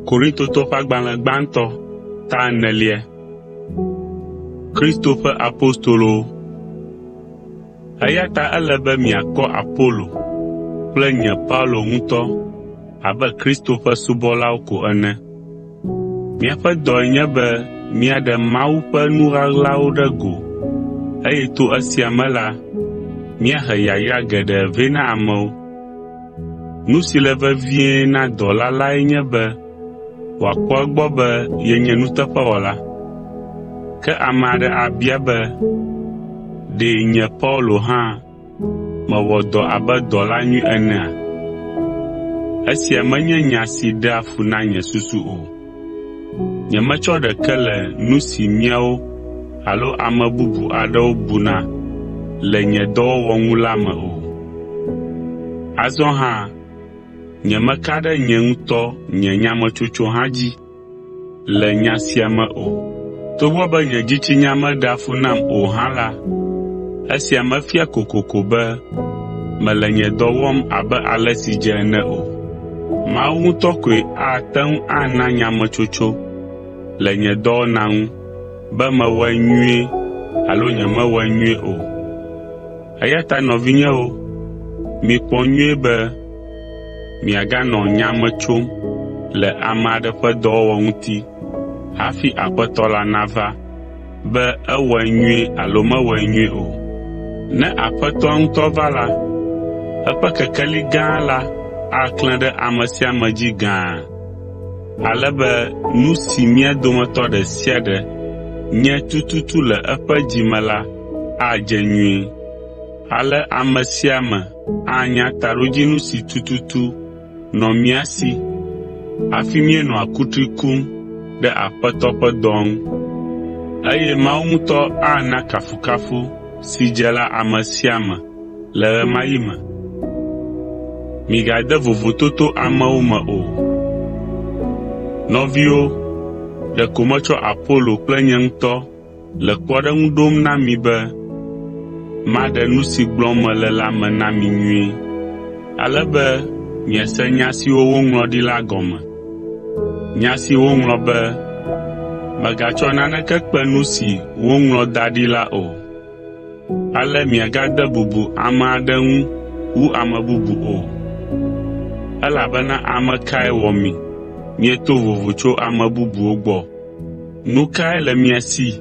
Korintotɔwo ƒe agbalẽ gbãtɔ ta enelia. Kristo ƒe apostolowo. Eya ta ele be miakpɔ Apolo kple nye Paulo ŋutɔ abe Kristo ƒe subɔlawo ko ene. Míaƒe dɔe nye be míaɖe Mawu ƒe nu ɣaɣlawo ɖe go eye to esia me la, míahe yayra geɖe vɛ na amewo. Nu si le vevie na dɔla lae nye be wòakpɔ egbɔ be yenye nuteƒewɔla. Ke ame aɖe abia be, “Ɖe nye Paulo hã mewɔ dɔ abe dɔla nyui enea?” Esia menye nya si ɖea fu na nye susu o. Nyemetsɔ ɖeke le nu si miawo alo ame bubu aɖewo buna le nye dɔwɔwɔ ŋu la me o. Azɔ hã nyemeka ɖe nye ŋutɔ nye nyametsotso hã dzi le nya sia me o. Togbɔ be nye dzitsinya meɖea fu nam o hã la, esia mefia kokoko be mele nye dɔ wɔm abe ale si dze ene o. Mawu ŋutɔ koe ate ŋu ana nyametsotso le nye dɔwɔna ŋu be mewɔe nyuie alo nyemewɔe nyuie o. Eya ta nɔvinyewo, mikpɔ nyuie be miaganɔ nya me tsom le ame aɖe ƒe dɔwɔwɔ ŋuti hafi Aƒetɔ la nava be ewɔe nyuie alo mewɔe nyuie o. Ne Aƒetɔa ŋutɔ va la, eƒe kekeli gã la aklẽ ɖe ame sia ame dzi gãa, ale be nu si mía dometɔ ɖe sia ɖe nye tututu le eƒe dzi me la adze nyuie. Ale ame sia ame anya taɖodzinu si tututu nɔ mía si hafi míenɔa kutri kum ɖe Aƒetɔ ƒe dɔa ŋu. Eye Mawu ŋutɔ ana kafukafu si dze la ame sia ame le ɣe ma ɣi me. Migade vovototo amewo me o. Nɔviwo, ɖeko metsɔ Apolo kple nye ŋutɔ le kpɔɖeŋu ɖom na mi be maɖe nu si gblɔm mele la me na mi nyuie, ale be miase nya siwo woŋlɔ ɖi la gɔme. Nya si woŋlɔ be, “Mègatsɔ naneke kpe nu si woŋlɔ da ɖi la o.” Ale miagade bubu ame aɖe ŋu wu ame bubu o, elabena ame kae wɔ mi mieto vovo tso ame bubuwo gbɔ? Nu kae le mia si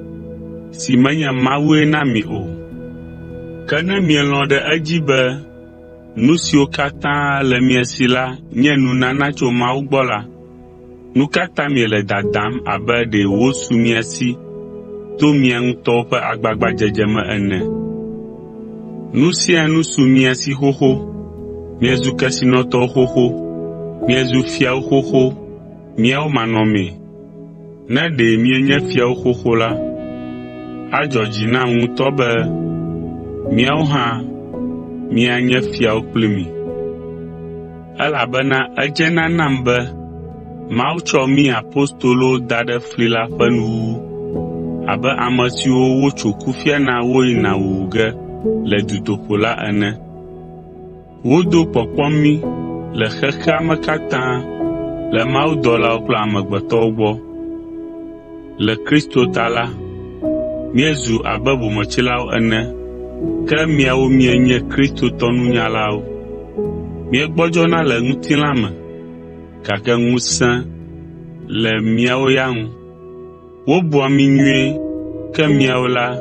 si menye Mawue na mi o? Ke ne mielɔ̃ ɖe edzi be nu siwo katã le mia si la nye nunana tso Mawu gbɔ la, nu ka ta miele dadam abe ɖe wosu mia si to mia ŋutɔwo ƒe agbagbadzedze me ene? Nu sia nu su mia si xoxo! Miezu kesinɔtɔwo xoxo! Miezu fiawo xoxo! Míawo manɔmee. Ne ɖe mienye fiawo xoxo la, adzɔ dzi nam ŋutɔ be míawo hã míanye fiawo kpli mi. Elabena edzena nam be Mawu tsɔ mí apostolowo da ɖe fli la ƒe nuwuwu abe ame siwo wotso kufia na woyina wuwu ge le dutoƒo la ene. Wodo kpɔkpɔ mí le xexea me katã le mawudɔlawo kple amegbetɔwo gbɔ. Le Kristo ta la, míezu abe bometsilawo ene, ke miawo mienye kristotɔ nunyalawo. Míegbɔdzɔna le ŋutilã me, gake ŋusẽ le miawo ya ŋu. Wobua mí nyuie, ke miawo la,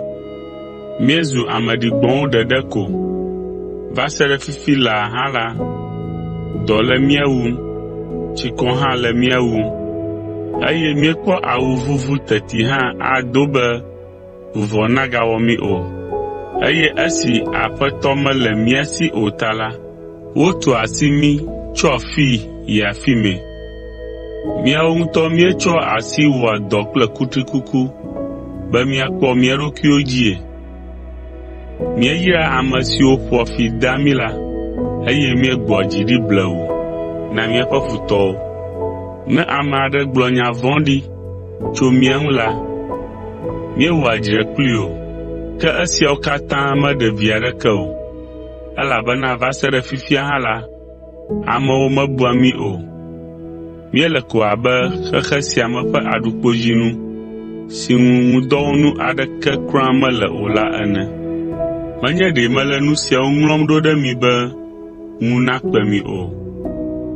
míezu ame ɖigbɔ̃wo ɖeɖe ko. Va se ɖe fifi laa hã la, dɔ le mía wum, tsikɔ hã le mía wum, eye míekpɔ awu vuvu teti hã ado be vuvɔ nagawɔ mí o. Eye esi Aƒetɔ mele mía si o ta la, wotua asi mí tso afii yi afi mɛ. Míawo ŋutɔ míetsɔa asi wɔa dɔ kple kutrikuku be míakpɔ mía ɖokuiwo dzii. Míeyraa ame siwo ƒoa fi dea mí la, eye míegbɔa dzi ɖi blewu na míaƒe futɔwo. Ne ame aɖe gblɔ nya vɔ̃ɖi tso mía ŋu la, míewɔa dzre kplii o. Ke esiawo katã meɖe vi aɖeke o, elabena va se ɖe fifia hã la, amewo mebua mí o. Míele ko abe xexe sia me ƒe aɖukpodzinu si ŋu ŋudɔwɔnu aɖeke kura mele o la ene. Menye ɖe mele nu siawo ŋlɔm ɖo ɖe mi be ŋu nakpe mi o,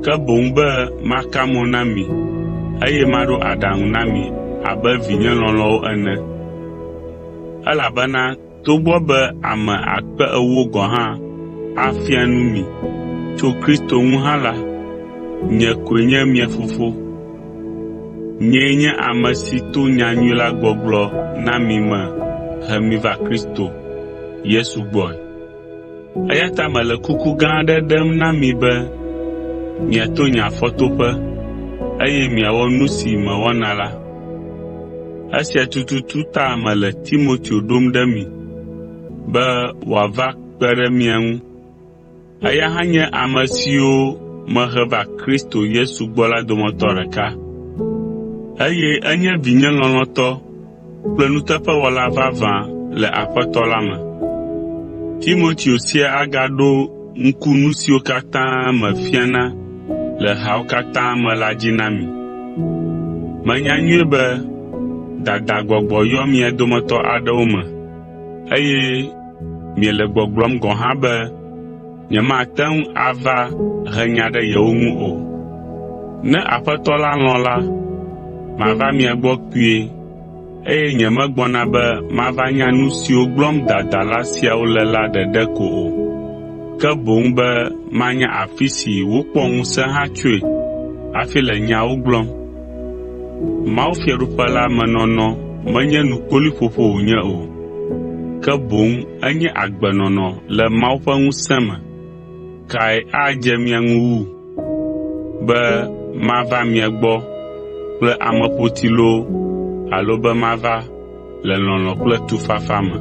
ke boŋ be maka mo na mi eye maɖo aɖaŋu na mi abe vinye lɔlɔ̃wo ene. Elabena togbɔ be ame akpe ewo gɔ̃ hã afia nu mi tso Kristo ŋu hã la, nye koe nye mia fofo. Nyee nye ame si to nyanyui la gbɔgblɔ na mi me he mi va Kristo Yesu gbɔe. Eya ta mele kuku gã aɖe ɖem na mi be miato nye afɔtoƒe, eye miawɔ nu si mewɔna la. Esia tututu ta mele Timoteo ɖom ɖe mi be wòava kpe ɖe mia ŋu. Eya hã nye ame siwo mehe va Kristo Yesu gbɔ la dometɔ ɖeka, eye enye vinye lɔlɔ̃tɔ kple nuteƒewɔla vavã le Aƒetɔ la me. Timoteo sia agaɖo ŋku nu siwo katã mefiana le hawo katã me la dzi na mi. Menya nyuie be dadagbɔgbɔ yɔ mia dometɔ aɖewo me, eye miele gbɔgblɔm gɔ̃ hã be nyemate ŋu ava he nya ɖe yewo ŋu o. Ne Aƒetɔ la lɔ̃ la, mava mia gbɔ kpuie eye nyemegbɔna be mava nya nu siwo gblɔm dadala siawo le la ɖeɖe ko o, ke boŋ be manya afi si wokpɔ ŋusẽ hã tsoe hafi le nyawo gblɔm. Mawufiaɖuƒe la me nɔnɔ menye nu kpoloe ƒoƒo wònye o, ke boŋ enye agbenɔnɔ le Mawu ƒe ŋusẽ me. Kae adze mia ŋu wu? Be mava mia gbɔ kple ameƒoti loo alo be mava le lɔlɔ̃ kple tufafa me?